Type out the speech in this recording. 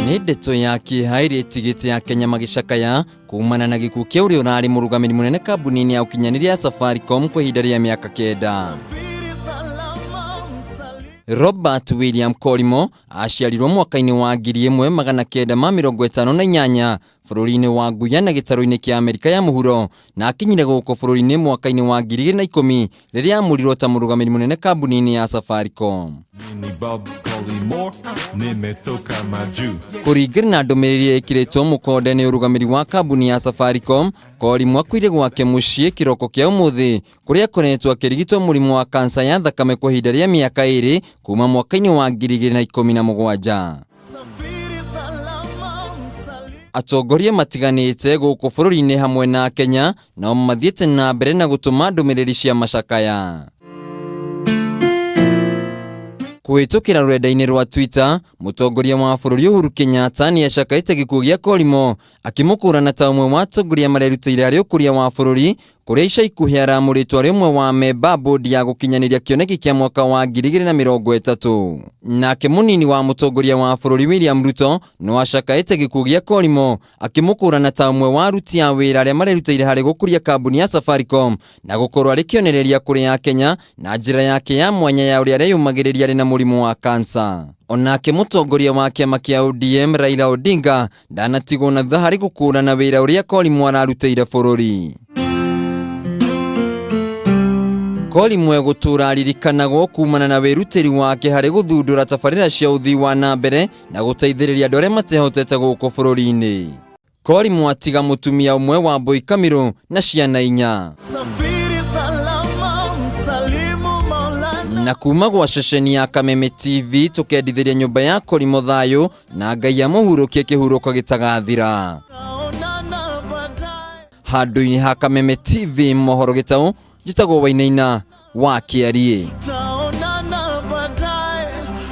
Nĩ ndeto ya kĩeha ĩrĩa ĩtigĩte Akenya magĩcakaya kumana na gĩkuũ kĩa ũrĩa ũrarĩ mũrũgamĩrĩri mũnene kambuni-inĩ ya ũkinyanĩria ya Safaricom kwa ihinda rĩa mĩaka 9. Robert William Kolimo aciarirwo mwaka-inĩ wa 1958 bũrũri-inĩ wa Guyana gĩtarũ-inĩ kĩa Amerika ya mũhuro na akinyire gũkũ bũrũri-inĩ mwaka-inĩ wa 2010 rĩrĩa amũrirwo ta mũrũgamĩrĩri mũnene kambuni-inĩ ya Safaricom. Mimi Bob Collymore, nimetoka majuu. Kũringana na ndũmĩrĩri ĩkĩrĩtwo mũkonde nĩ ũrũgamĩrĩri wa kambuni ya Safaricom, Kolimo akuire gwake mũciĩ kĩroko kĩa ũmũthĩ kũrĩa akoretwo akĩrigitwo mũrimũ wa kansa ya thakame kwa ihinda rĩa mĩaka 2 kuma mwaka-inĩ wa 2017. Atongoria matiganĩte gũkũ bũrũri-inĩ hamwe na Kenya nao mathiĩte na mbere na gũtũma ndũmĩrĩri cia macakaya. Kũhĩtũkĩra rũrenda-inĩ rwa Twitter, mũtongoria wa bũrũri Uhuru Kenyatta nĩ acakaĩte gĩkuũ gĩa Kolimo akĩmũkũrana ta ũmwe wa atongoria marerutĩire harĩ ũkũria wa bũrũri kũrĩa ica ikuhĩ aramũrĩtwo arĩ ũmwe wa memba bodi ya gũkinyanĩria kĩoneki kĩa mwaka wa 2030. Nake mũnini wa mũtongoria wa bũrũri William Ruto no acakaĩte gĩkuũ gĩa Kolimo akĩmũkũrana ta ũmwe wa aruti a wĩra arĩa marerutĩire harĩ gũkũria kambuni ya Safaricom na gũkorwo arĩ kĩonereria kũrĩ Akenya na njĩra yake ya mwanya ya ũrĩa areyũmagĩrĩria arĩ na mũrimũ wa kansa. Onake mũtongoria wa kĩama kĩa ODM Raila Odinga ndanatigwo na thutha harĩ gũkũrana wĩra ũrĩa Kolimo ararutĩire bũrũri. Kolimo egũtũra aririkanagwo kumana na wĩrutĩri wake harĩ gũthundũra tabarĩra cia ũthii wa na mbere na gũteithĩrĩria andũ arĩa matehotete gũkũ bũrũri-inĩ. Kolimo atiga mũtumia ũmwe wa Mbũi Kamirũ na ciana 4. Safiri salama, msalimu Maulana. Na kuma gwa ceceni ya Kameme TV tũkendithĩria nyũmba ya Kolimo thayũ na Ngai amũhurũkie kĩhurũko gĩtagathira. Taonana baadaye. Handũ-inĩ ha Kameme TV mohoro gĩtaũ, njĩtagwo Wainaina wa Kĩariĩ. Taonana.